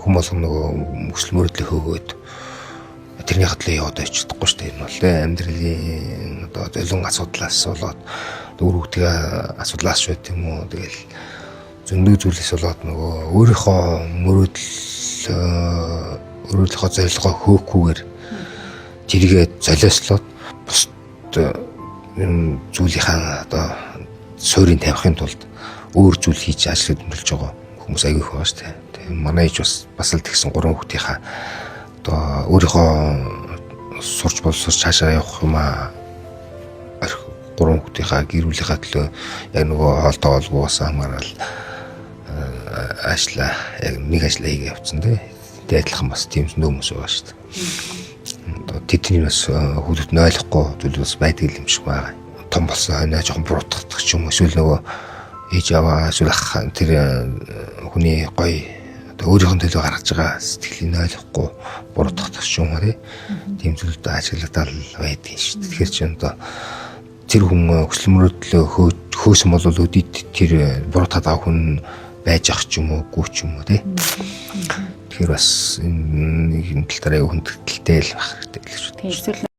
Хүн болгон нөгөө хүсэл мөрөөдлөө хөөгөөд тэрний хатлаа яваад байж чадахгүй шүү дээ. Энэ бол амьдралын одоо золин асуудлаас болоод үр хөвгтийн асуудлаас ч байт юм уу. Тэгэл зөндөө зүйлээс болоод нөгөө өөрийнхөө мөрөөдөл, өөрийнхөө зорилгоо хөөхгүйгээр тэрийгэ золиослоод бусд юм зүйлийнхаа одоо суурийг тавихын тулд өөр зүйл хийж ажил хөдөлмөрлөж байгаа хүмүүс аягүй их байгаа шүү дээ. Тэгээ манай ээж бас л тэгсэн, гурван хүүхдийнхаа одоо өөрийнхөө сурч боловсрч цаашаа явах юм аа, гурван хүүхдийнхаа, гэр бүлийнхаа төлөө яг нөгөө хоол тоолгоос хамаарал ажлаа, яг нэг ажлаа хийгээ явцсан тий. Тэгээ адилхан бас тийм зөндөө хүмүүс байгаа шүү дээ. Одоо тэдний бас хүүхдүүд нь ойлгохгүй зүйл бас байдаг юм шиг байгаа. Том болсон хойноо жоохон буруутгах ч юм уу, эсвэл нөгөө ээж аваа, эсвэл ах тэр хүний гоё одоо өөрийнх нь төлөө гаргаж байгаа сэтгэлийг ойлгохгүй буруутгах ч юм уу тий. Тийм зүйлүүд ажиглагдал байдаг шүү дээ. Тэгэхээр чи одоо тэр хүн хүсэл мөрөөдлөө хөөсөн бол өдийд тэр буруутгаад байгаа хүн байж ах ч юм уу, гүү ч юм уу тий. Тэгэхээр бас энэ нэг тал дээр аюу хүндэтгэлтэй л байх хэрэгтэй л гэж Тийм, эсвэл